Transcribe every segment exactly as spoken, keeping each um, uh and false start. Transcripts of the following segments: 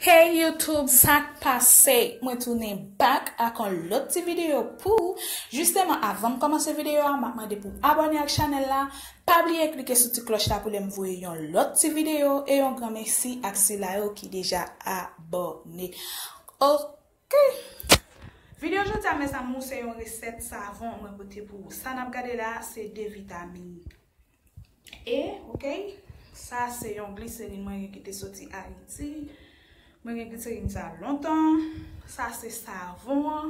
Hey YouTube, sa k pase? Mwen tounen back ak yon lòt ti videyo pou ou. Jisteman, avan m kòmanse videyo a, m ap mande pou w abòne ak chanèl la. Pa bliye klike sou ti klòch la pou lè m voye yon lòt ti videyo. E yon gran mèsi ak sila yo ki deja abòne. Ok. Videyo jodi a, mes amours, se yon resèt savon mwen pote pou ou. Sa n ap gade la, se de vitamin E, ok? Sa se yon gliserin mwen gen ki te soti Ayiti. Mwen gen gliserin sa lontan. Sa se savon an.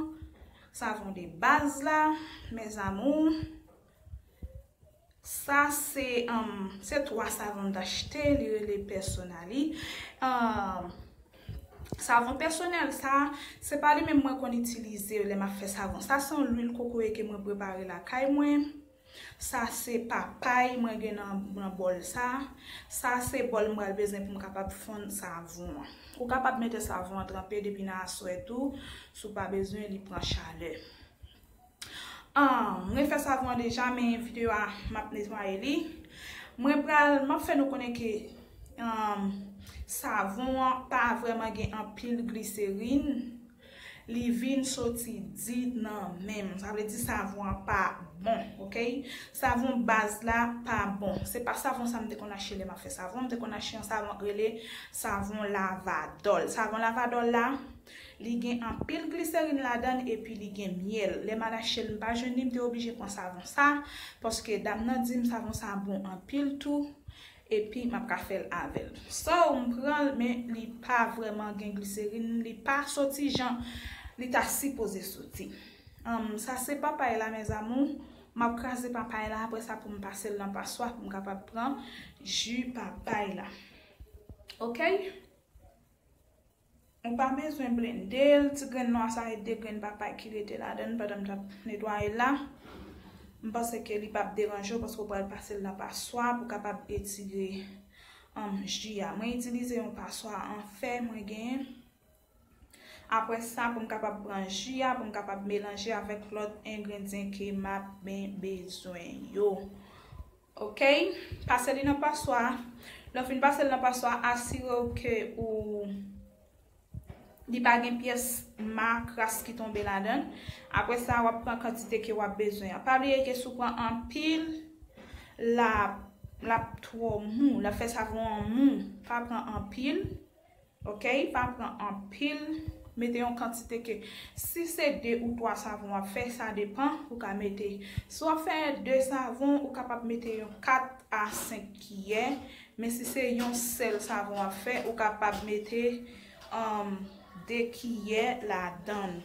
Savon de baz la, mes amours. Sa se, um, se twa savon m t achte, li rele Personally. Um, savon pèsonèl sa, se pa li menm mwen konn itilize lè m ap fè savon. Sa se yon lwil kokoye ke mwen prepare lakay mwen. Sa se papay mwen gen nan, nan bòl sa. Sa se bòl m pral bezwen pou m kapab fonn savon an. Ou kapab mete savon an tranpe depi nan aswè tou, si w pa bezwen li pran chalè. Ah, mwen fè savon an deja, men videyo a, m ap netwaye li. Mwen pral, m ap fè nou konnen ke, um, savon an pa vrèman gen anpil gliserin. Li vin soti di nan men m. Sa vle di savon an pa bon, ok? Savon baz la pa bon. Se pa savon sa m te konn achte lè m ap fè savon. M te konn achte yon savon k rele savon Lavadol. Savon Lavadol la, li gen anpil gliserin ladan l epi li gen myèl. Lè m al achte l, m pa jwenn li, m te oblije pran savon sa, paske dam nan di m savon sa bon anpil tou, epi m ap ka fè l avè l. So, m pran l, men li pa vrèman gen gliserin, li pa soti jan li ta sipoze soti. Anm, sa se papay la, mes amours. M ap kraze papay la, apre sa pou m pase l nan paswa pou m kapab pran ji papay la. Ok? Ou pa bezwen blende l, ti grenn nwa sa e de grenn papay ki rete ladan l pandan m t ap netwaye l la. M panse ke li p ap deranje w paske w pral pase l nan paswa pou w kapab etire, um, ji a. Mwen itilize yon paswa an fè mwen genyen. Apre sa, pou m kapab pran ji a, pou m kapab melanje avèk lòt engredyan ke m ap ben bezwen yo. Ok? Pase li nan paswa. Lè w fin pase l nan paswa, asire w ke ou, li pa gen pyès ma kras ki tonbe ladan l. Apre sa, w ap pran kantite ke w ap bezwen an. Pa bliye ke si w pran anpil, l ap, l ap twò mou. L ap fè savon an mou. Pa pran anpil. Ok, pa pran anpil. Mete yon kantite ke, si se de ou twa savon w ap fè, sa depan, ou ka mete. Si w ap fè de savon, ou kapab mete yon kat a senk kiyè. Men si se yon sèl savon w ap fè, ou kapab mete, um, de kiyè ladan l.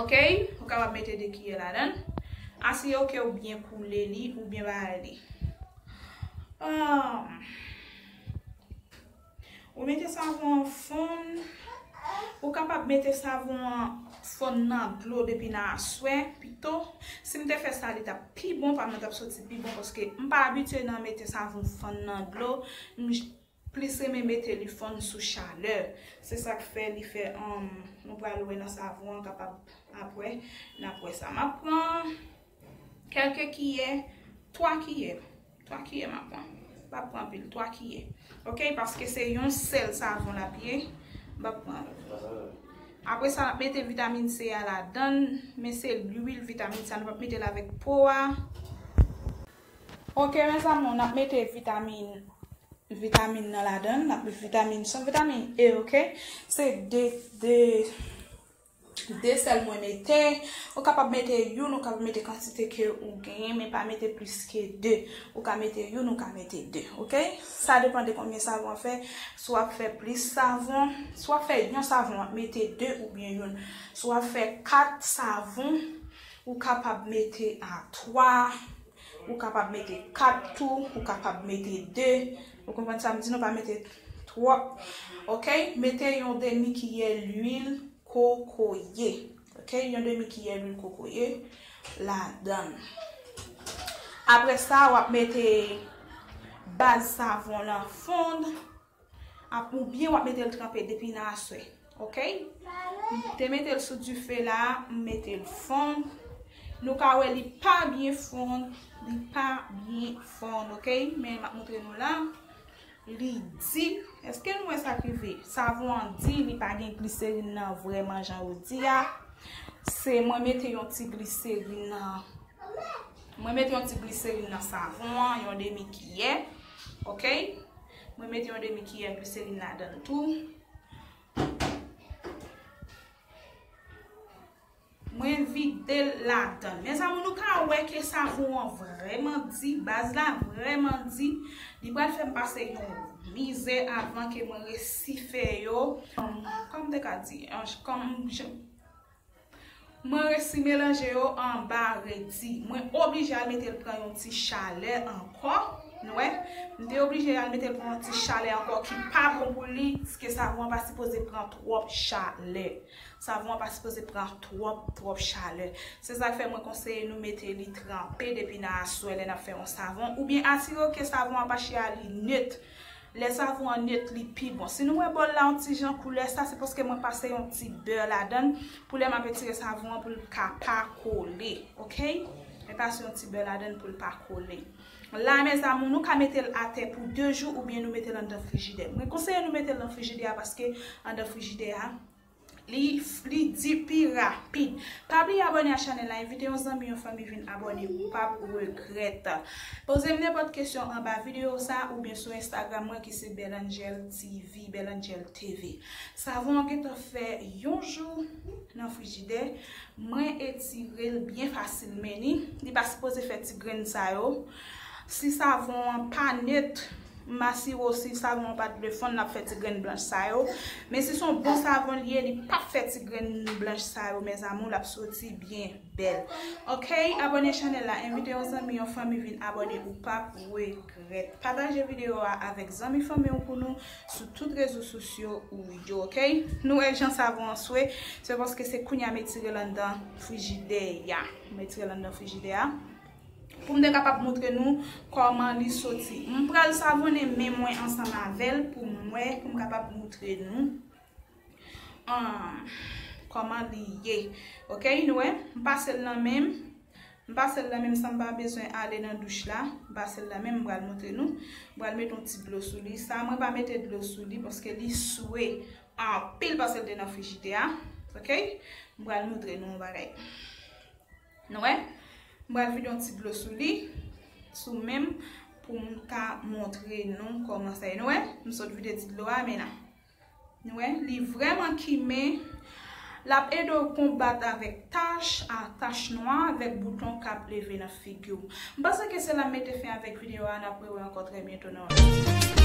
Ok, ou kapab mete de kiyè ladan l. Asire w ke ou byen koule li, ou byen bagay li. Um, Ou mete savon an fonn. Ou kapab mete savon an fonn nan dlo depi nan aswè, pito. Si m te fè sa, li t ap pi bon, pa m nan t ap soti pi bon, paske m pa abitye nan mete savon fonn nan dlo. M j-, plis renmen mete li fonn sou chalè. Se sa k fè li fè, um, nou pral wè nan savon an kapab apre, n ap wè sa. M ap pran kèlke kiyè, twa kiyè. Twa kiyè m ap pran. M p ap pran anpil, twa kiyè. Ok, paske se yon sèl savon l ap ye. M p ap pran. Apre sa, n ap mete vitamin C a ladan l. Men se lwil vitamin C a, nou p ap mete l avèk po a. Ok, mes amours, n ap mete vitamin, vitamin nan ladan l. N ap mete vitamin, se yon vitamin E, ok? Se de, de de sèl mwen mete. Ou kapab mete youn, ou kapab mete kantite ke ou genyen, men pa mete plis ke de. Ou ka mete youn, ou ka mete de, ok? Sa depan de konbyen savon w ap fè. Si w ap fè plis savon, si w ap fè yon savon, w ap mete de oubyen youn. Si w ap fè kat savon, ou kapab mete a twa, ou kapab mete kat tou, ou kapab mete de. Ou konprann sa m di nou, pa mete twòp. Ok? Mete yon demi kiyè lwil kokoye. Ok? Yon demi kiyè lwil kokoye ladan l. Apre sa, w ap mete baz savon lan fonn. Ap, oubyen w ap mete l tranpe depi nan aswè. Ok? M te mete l sou dife la, m mete l fonn. Nou ka wè li pa byen fonn, li pa byen fonn, ok? Men m ap montre nou la. Li di, èske nou wè sa k rive? Savon an di li pa gen gliserin nan vrèman jan yo di a. Se mwen mete yon ti gliserin nan. Mwen mete yon ti gliserin nan savon an, yon demi kiyè. Oke? Mwen mete yon demi kiyè gliserin ladan l tou. Mwen vide l ladan. Mezanmi, nou ka wè ke savon an vrèman di, baz la vrèman di. Li pral fè m pase yon mizè avan ke mwen resi fè yo. Kòm m te ka di, kòm jan Mwen resi melanje yo anba redi. Mwen oblije al mete l pran yon ti chalè ankò. Nou wè? M te oblije al mete l pran yon ti chalè ankò ki pa bon pou li, paske savon an pa sipoze pran twòp chalè. Savon an pa sipoze pran twòp, twòp chalè. Se sa k fè mwen konseye nou mete li tranpe depi nan aswè lè n ap fè yon savon. Oubyen asire w ke savon an pa chire a li net. Lè savon an net, li pi bon. Si nou wè bòl la yon ti jan koulè sa, se paske mwen pase yon ti bè ladan l pou lè m ap etire savon an pou l ka pa kole, oke? Mwen pase yon ti bè ladan l pou l pa kole. La, mezanmi, nou ka mete l atè pou de jou oubyen nou mete l anndan frijidè. Mwen konseye nou mete l nan frijidè a paske anndan frijidè a, Li, li di pi rapid. Pa bliye abòne a chanèl la, envite yon zanmi, yon fanmi vin abòne, ou p ap regrèt. Poze m nenpòt kesyon anba videyo sa oubyen sou Instagram mwen ki se Belle Angel T V, Belle Angel T V. Savon an gentan fè yon jou nan frijidè. Mwen etire l byen fasil, men li, li pa sipoze fè ti grenn sa yo. Si savon an pa net, m asire w si savon an pa dwe fonn, l ap fè ti grenn blanch sa yo. Men si se yon bon savon li ye, li p ap fè ti grenn blanch sa yo, mes amours, l ap soti byen bèl. Oke, abòne chanèl la, envite yon zanmi, yon fanmi vin abòne, ou p ap regrèt. Pataje videyo a avèk zanmi fanmi w pou nou sou tout rezo sosyo ou yo, oke? Nou wè jan savon an swe, se paske se kounye a m etire l anndan frijidè a. M etire l anndan frijidè a. Pou m te kapab montre nou kòman li soti. M pral savonnen men mwen ansanm avè l pou m wè, pou m kapab montre nou, um, kòman li ye. Oke, nou wè, m pase l nan men m. M pase l nan men m san m pa bezwen ale nan douch la. M pase l nan men m, m pral montre nou. M pral mete yon ti dlo sou li. Sa, mwen pa mete dlo sou li paske li swe anpil paske l te nan frijidè a. Oke? M pral montre nou yon bagay. Nou wè? M pral vide yon ti dlo sou li, sou men m, pou m ka montre nou kòman sa ye. Nou wè? M sot vide ti dlo a, men la. Nou wè? Li vrèman kimen. L ap ede w konbat avèk tach, a tach nwa, avèk bouton k ap leve nan figi w. M panse ke se la m mete fen avèk videyo a. N ap rewè ankò trè byento nan yon lòt videyo.